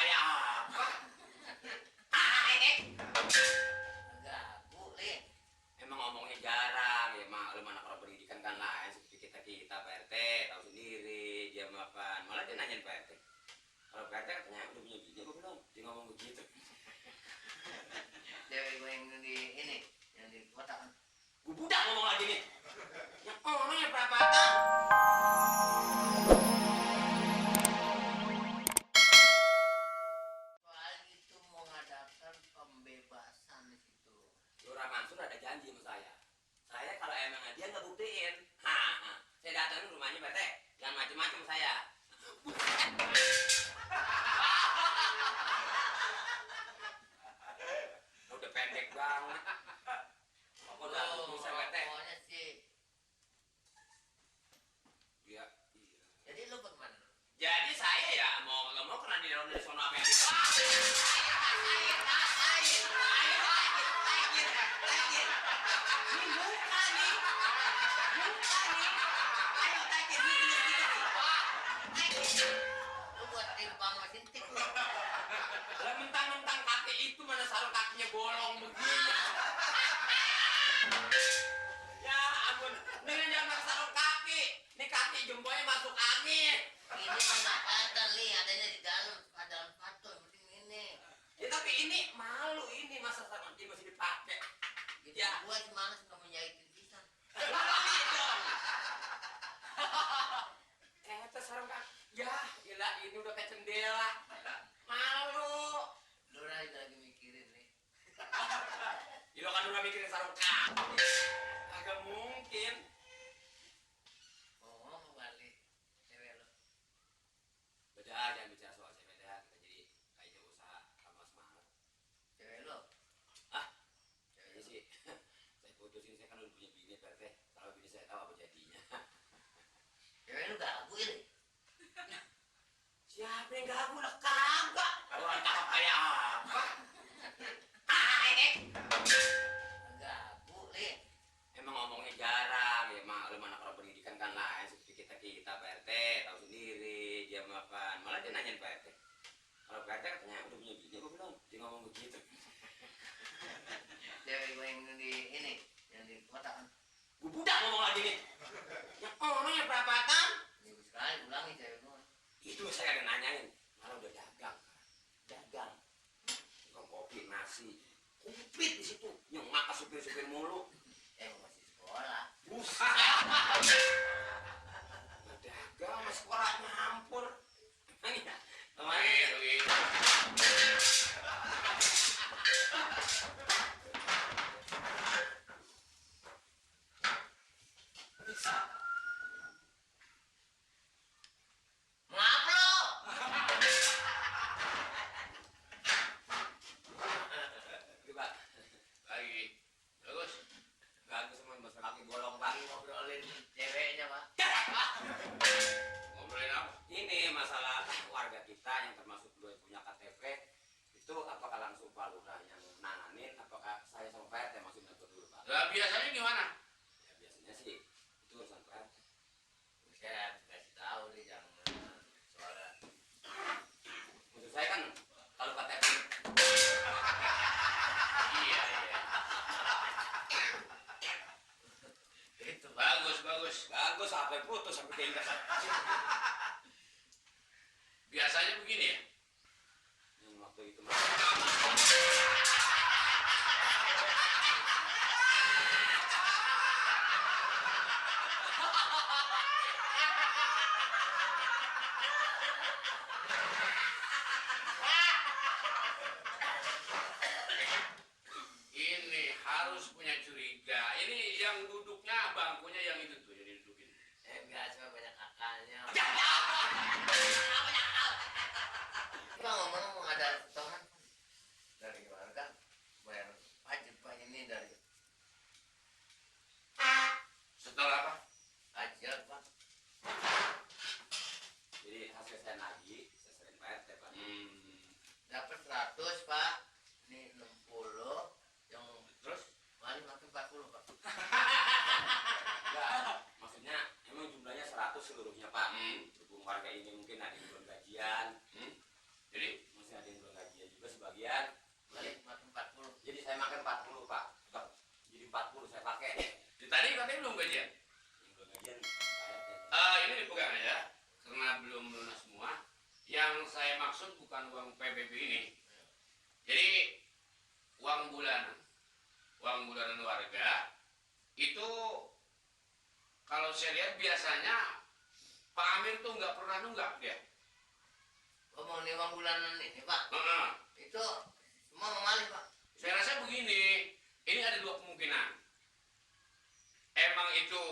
kayak apa? Enggak, Bu, Lin. Emang ngomongnya jarang ya, maklum anak orang pendidikan kan lain seperti kita Pak RT, tahu sendiri dia makan. Malah dia nanyain Pak RT. Kalau Pak RT katanya udah punya bini apa belum? Dia ngomong begitu. Cewek gue yang di ini, yang di kota kan. Gue budak ngomong lagi nih. Yang orangnya perapatan. Soal itu mau ngadakan pembebasan di situ. Lurah Mansur ada janji sama saya. Saya kalau emang dia nggak buktiin, saya datangin rumahnya Pak RT. Jangan macem-macem saya. Udah pendek banget. Udah bisa Pak RT. Pokoknya sih. Iya. Jadi lu bagaimana? Jadi saya ya mau nggak mau kena di dalam dari sono apa yang Lu buat timpang mesin tik. lah mentang-mentang kaki itu mana sarung kakinya bolong begini. Ya ampun, dengan jangan pakai sarung kaki. Ini kaki jempolnya masuk angin. Ini mah nggak ada li, adanya di dalam sepatu yang penting ini. Ya tapi ini malu ini masa sarung kaki masih dipakai. Gitu Ya. gua gimana sih nggak menjahitin pisang? Itu sarung kaki. Ya, gila ini udah kayak jendela. Malu. Lura lagi mikirin nih. Ya, lo kan udah mikirin sarung kaki. Agak mungkin. Ngomong balik cewek lo. Beda, jangan bicara soal saya beda. Kita jadi kayak usaha sama semangat. Cewek lo. Ini sih, saya putusin, saya kan udah punya bini Pak RT. Kalau bini saya tahu apa jadinya. Cewek lo gagu ini. Siapa yang ganggu lah kagak? Orang cakep kayak apa? Gagu li. Emang ngomongnya jarang ya, maklum anak orang pendidikan kan lain seperti kita Pak RT, tahu sendiri dia makan. Malah dia nanyain Pak RT. Kalau Pak RT katanya udah punya bini apa belum? Dia ngomong begitu. Cewek gue yang di ini, yang di kota kan. Gue budak ngomong lagi nih. Yang orangnya perapatan. Minggu sekali ulangi cewek gue. Itu saya ada nanyain. Malah udah dagang. Dagang. Tukang kopi, nasi. Kupit di situ. Yang makan supir-supir mulu. Masih sekolah. Buset. Dagang sama sekolah nyampur. Ini ya. Kemarin. Ngap lo? Pak. Lagi bagus. Bagus semua mas kaki bolong Pak. Ngobrolin ceweknya pak. Ngobrolin apa? Ini masalah warga kita yang termasuk belum punya KTP itu apakah langsung Pak Lurah yang nanganin, apakah saya sama Pak RT masih ngatur dulu Pak? Lah biasanya gimana? Ya biasanya sih itu urusan Pak RT. Saya kasih tahu deh jangan soalnya. Maksud saya kan kalau KTP Iya. Itu pak. Bagus. bagus sampai putus sampai tinggal. Biasanya begini ya. Yang waktu itu Mas. Ini harus punya curiga. Ini yang duduknya bangkunya yang itu tuh yang didudukin. Enggak cuma banyak akalnya. Pak ngomong ada setoran dari warga bayar pajak pak ini dari Setelah apa? pajak pak. Jadi hasil saya nagih, saya sering Pak RT Pak. Dapat 100 pak. Ini 60 yang terus kali makin 40 pak. Enggak, maksudnya emang jumlahnya 100 seluruhnya Pak. Berhubung warga ini mungkin ada yang belum gajian. Jadi Masih ada saya lihat biasanya Pak Amir tuh nggak pernah nunggak dia. Ngomong 5 bulanan ini Pak, Heeh. itu semua memalih Pak. Saya rasa begini, ini ada dua kemungkinan. Emang itu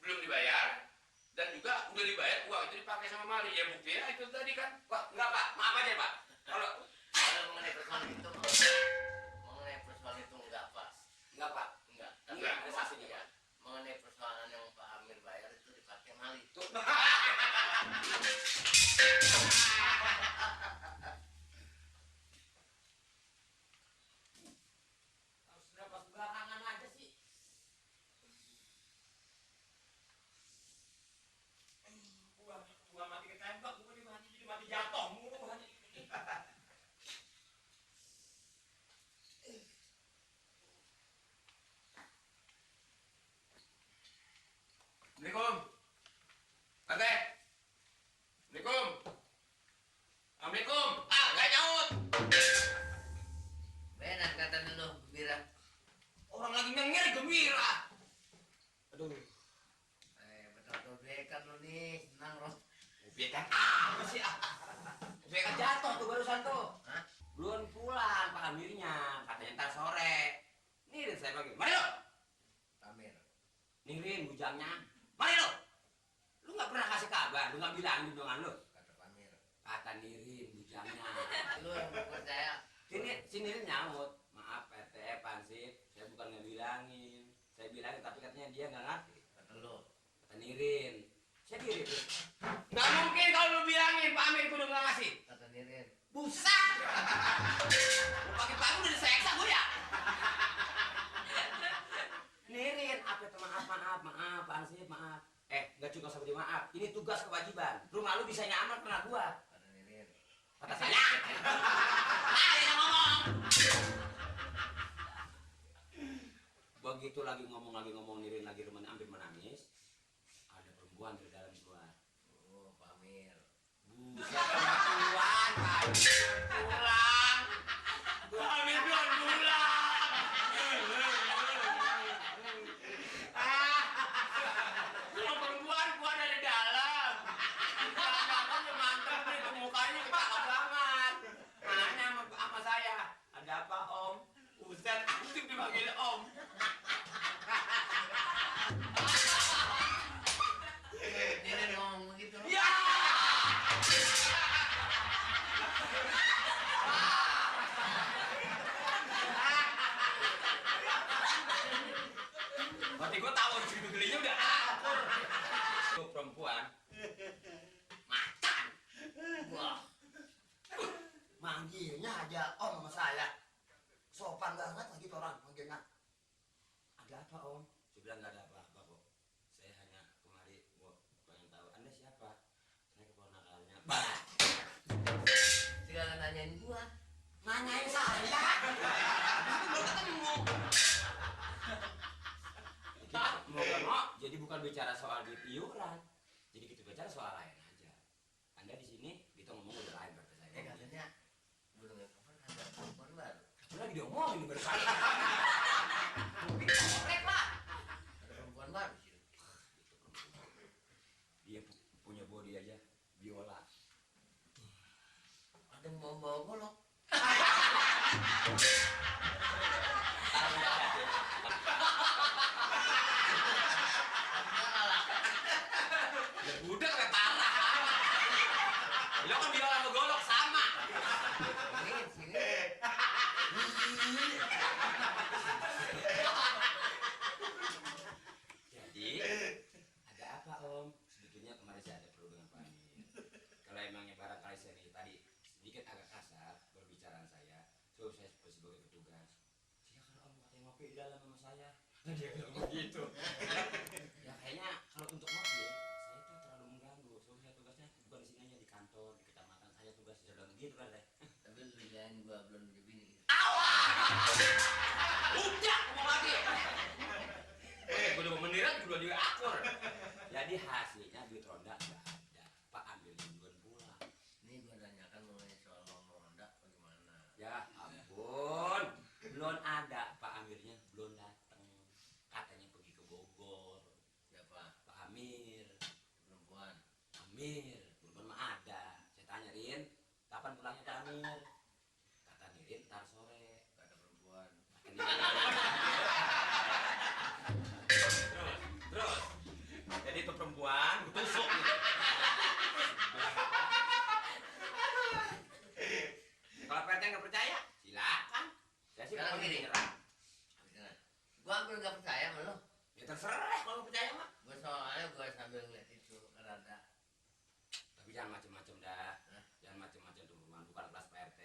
belum dibayar dan juga udah dibayar uang itu dipakai sama Mali. Ya buktinya itu tadi kan. Pak, enggak Pak, maaf aja Pak. Kalau Kalau mengenai persoalan itu, mengenai persoalan itu enggak Pak. enggak Pak, Enggak. Enggak. ada saksinya Ya, Pak. mengenai persoalan yang Pak Amir bayar itu dipakai Mali. Tuh. Harus berapa sembarangan aja sih. Gua mati ketembak, gua mati jadi mati jatuh mulu hanya. Assalamualaikum. Oke. Assalamualaikum. Assalamualaikum. Ah, enggak nyaut. Benar kata dulu, Bira. Orang lagi nyengir gembira. Aduh. Betul-betul bekan lu nih, senang loh. Bekan apa sih? Bekan jatuh tuh barusan tuh. Hah? Belum pulang Pak Amirnya, katanya ntar sore. Nih saya panggil. Mari lo. Amir. Nirin bujangnya. Mari lo. Lu nggak pernah kasih kabar, lu nggak bilang dengan lu. Kata Pak Amir. Kata Nirin bujangnya. Lu yang percaya. Si Nirin nyaut. Maaf RT Pansip, saya bukan ngebilangin. Saya bilangin tapi katanya dia nggak ngerti. Kata lu. Kata Nirin. Saya diri tuh. Nggak mungkin kalau lu bilangin Pak Amir kudu nggak ngasih. Kata Nirin. Busak. Pagi-pagi udah diseksa gue ya. Nirin, apa itu maaf, Pansip, maaf. Nggak cukup seperti maaf. Ini tugas kewajiban. Rumah lu bisa nyaman kena gua. Kata Nirin. Kata saya. Yang ngomong. Begitu lagi ngomong Nirin lagi hampir menangis. Ada perempuan dari dalam keluar. Oh, Pak Amir. Buset, perempuan, Pak. Pulang. Amir belum pulang. Yang perempuan keluar dari dalam. Jangan mantap nih, tuh mukanya cakep banget. Nanya sama saya, ada apa Om? Buset, aktif dipanggil Om. Nirin ngomong begitu. Ya. Berarti gue tahu segitu gelinya udah akur. Tuh perempuan macan. Wah. Manggilnya aja Om sama saya. Sopan banget lagi tuh orang manggilnya. Ada apa Om? Saya bilang nggak ada apa-apa kok. Saya hanya kemari mau pengen tahu Anda siapa. Saya keponakannya. Bah. Tinggal nanyain gua. Nanyain saya. Belum ketemu. Jadi bukan bicara soal duit iuran. Jadi kita bicara soal lain aja. Anda di sini kita ngomong udah lain berarti saya. Katanya belum kapan ada perempuan baru. Itu lagi diomongin baru saya. Mungkin korek lah. Ada perempuan baru sih. Dia punya body aja biola. Ada yang bawa golok. Ya budak kayak parah. Lo kan biola sama golok sama. Sini. Jadi ada apa Om? Sebetulnya kemarin saya ada perlu dengan Pak Amir. Kalau emangnya barangkali saya nih tadi sedikit agak kasar berbicaraan saya, so saya sebagai petugas. Silakan Om katanya ngopi di dalam sama saya. Dan dia bilang begitu. Ya kayaknya kalau untuk ngopi saya tuh terlalu mengganggu. So saya tugasnya bukan di sini aja di kantor, di kecamatan saya tugas sedang begitu kan deh. Tapi lu jangan gua belum punya bini gitu. Udah ngomong lagi. Gue udah menirat juga dia akur. Jadi hasilnya duit ronda nggak ada. Pak ambil duluan pulang. Ini gua nanyakan mengenai soal ngomong ronda bagaimana. Ya ampun, belum ada Pak Amirnya belum datang. Katanya pergi ke Bogor. Mir, belum mah ada. Saya tanya Rin, kapan pulangnya Pak Amir? Kata Rin, ntar sore. Gak ada perempuan. Terus, jadi itu perempuan, gue tusuk gitu. Kalau Pak RT nggak percaya, silakan. Saya sih Sekarang pokoknya gini. nyerah. Gua hampir gak percaya sama lo. Ya terserah kalau percaya mah. Gua soalnya gua sambil ngeliat itu rada. Tapi jangan macem-macem dah. Hah? Jangan macem-macem tuh, bukan kelas Pak RT.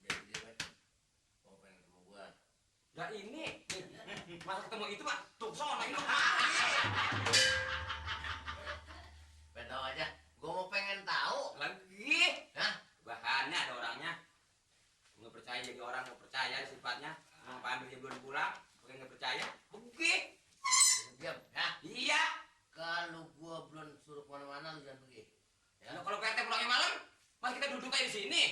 Jadi dia macam mau pengen sama gua. Lah ini, masa ketemu itu mah tuh sono itu. Pengen tahu aja. Gua mau pengen tahu. Lagi. Hah? Bahannya ada orangnya. Nggak percaya jadi orang nggak percaya sifatnya. Mau Pak Amir dia belum pulang, pakai nggak percaya. Pergi. Diam. Ya. Iya. Kalau gua belum suruh kemana-mana lu jangan pergi. Ya. Nah, kalau Pak RT pulangnya malam, mas kita duduk aja di sini.